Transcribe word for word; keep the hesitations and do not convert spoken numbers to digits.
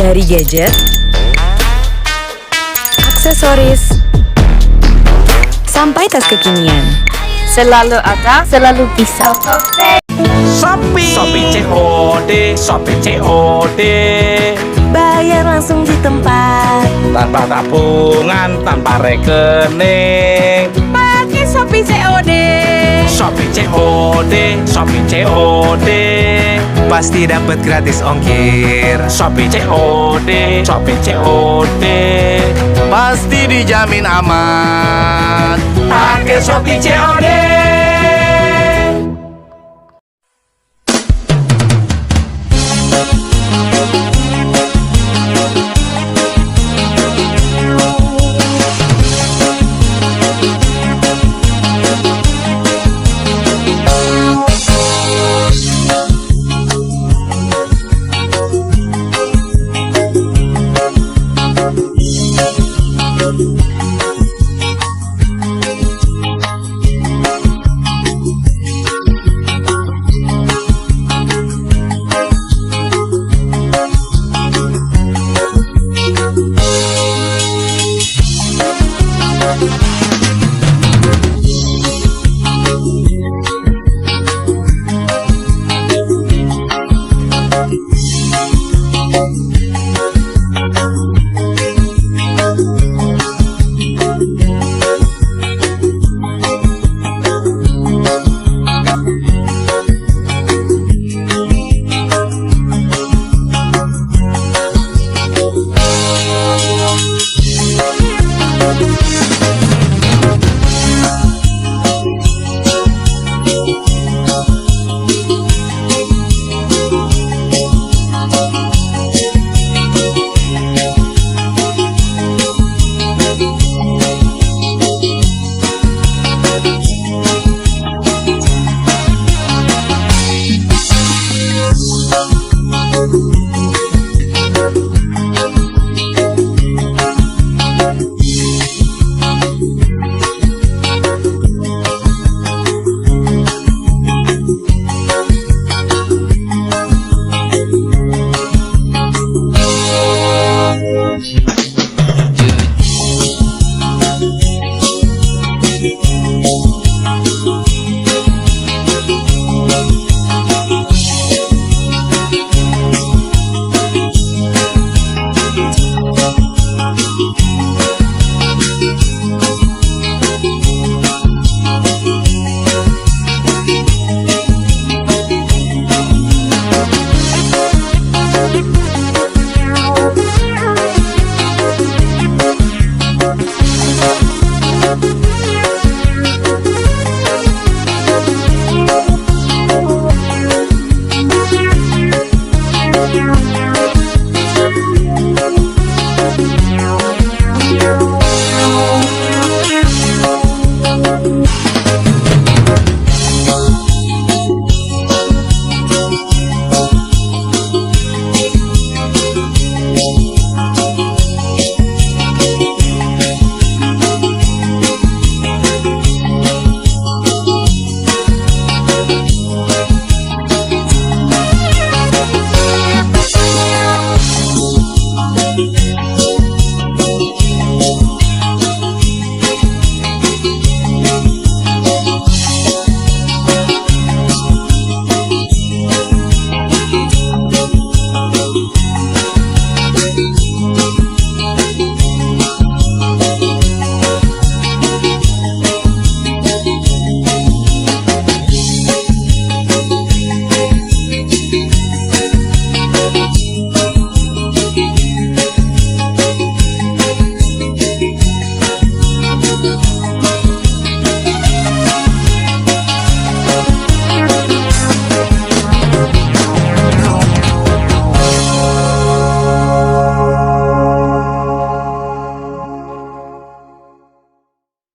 Dari gadget, aksesoris, sampai tas kekinian. Selalu ada, selalu bisa. Shopee. Shopee C O D, Shopee C O D. Bayar langsung di tempat. Tanpa tabungan, tanpa rekening. Pakai Shopee C O D. Shopee C O D, Shopee C O D. Pasti dapat gratis ongkir. Shopee C O D, Shopee C O D. Pasti dijamin aman. Pakai Shopee C O D.